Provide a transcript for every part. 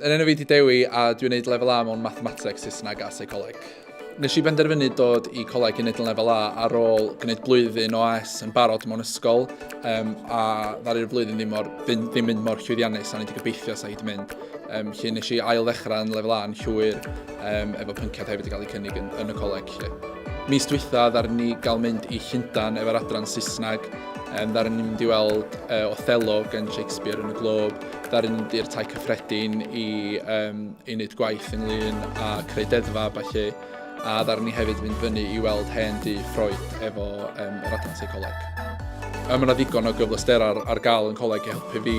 Yn enw fi 'di Dewi a dwi'n neud lefel A mewn Mathemateg, Saesneg a Seicoleg. Nes i benderfynu dod i coleg i wneud lefel A ar ôl gwneud blwyddyn o AS yn barod mewn ysgol um, a ddaru'r flwyddyn ddim, mor, ddim, ddim mynd mor llwyddiannus a ni wedi gobeithio sa hi wedi mynd. Um, lle nes i ail ddechrau yn lefel A yn llwyr um, efo pynciau hefyd wedi cael eu cynnig yn, yn y coleg. Lle. Mis dwytha ddaru ni gael mynd i Llundain efo'r adran Saesneg. Um, ddaru ni mynd i weld Othello gan Shakespeare yn y Globe. Ddaru ni mynd i'r tai cyffredin i, um, i wneud gwaith ynglyn â creu deddfa, falle. A ddaru ni hefyd fynd fyny i weld hen dŷ Freud efo um, yr adran seicoleg. A mae yna ddigon o gyfleusterau ar, ar gael yn coleg i helpu fi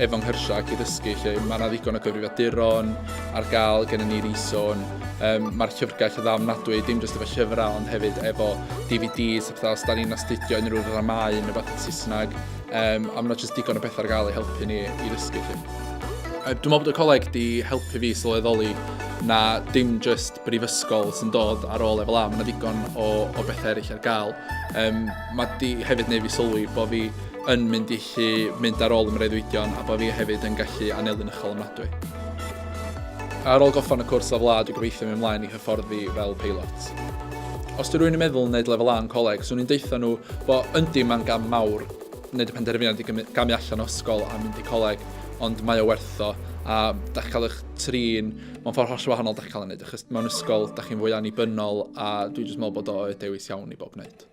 efo nghyrsiau ac i ddysgu lle mae yna ddigon o gyfrifiaduron ar gael gen ni'r e-zone. Um, Mae'r llyfrgell yn dda ofnadwy, dim jyst efo llyfrau ond hefyd efo DVDs a pethau os da ni'n astudio unrhyw ddramâu neu beth yn Saesneg. Um, a mae yna jyst digon o bethau ar gael i helpu ni i ddysgu. Lle. Dwi'n meddwl bod y coleg di helpu fi sylweddoli na dim jyst brifysgol sy'n dod ar ôl lefel A, mae yna ddigon o, o bethau eraill ar gael. Um, mae di hefyd neu fi sylwi bod fi yn mynd i allu mynd ar ôl y mreuddwydion a bod fi hefyd yn gallu anelu'n uchel ofnadwy. Ar ôl goffan y cwrs lefel A, dwi'n gobeithio mynd ymlaen i hyfforddi fel peilot. Os dwi rwy'n yn meddwl wneud lefel A yn coleg, swn i'n deutha nhw bod yndi mae'n gam mawr wneud y penderfyniad i gamu allan o ysgol a mynd i coleg, ond mae o werth o, a da chi'n cael eich trin mewn ffordd holl wahanol da chi'n cael ei wneud, achos mewn ysgol da chi'n fwy annibynnol a dwi'n jyst meddwl bod o y dewis iawn i bob wneud.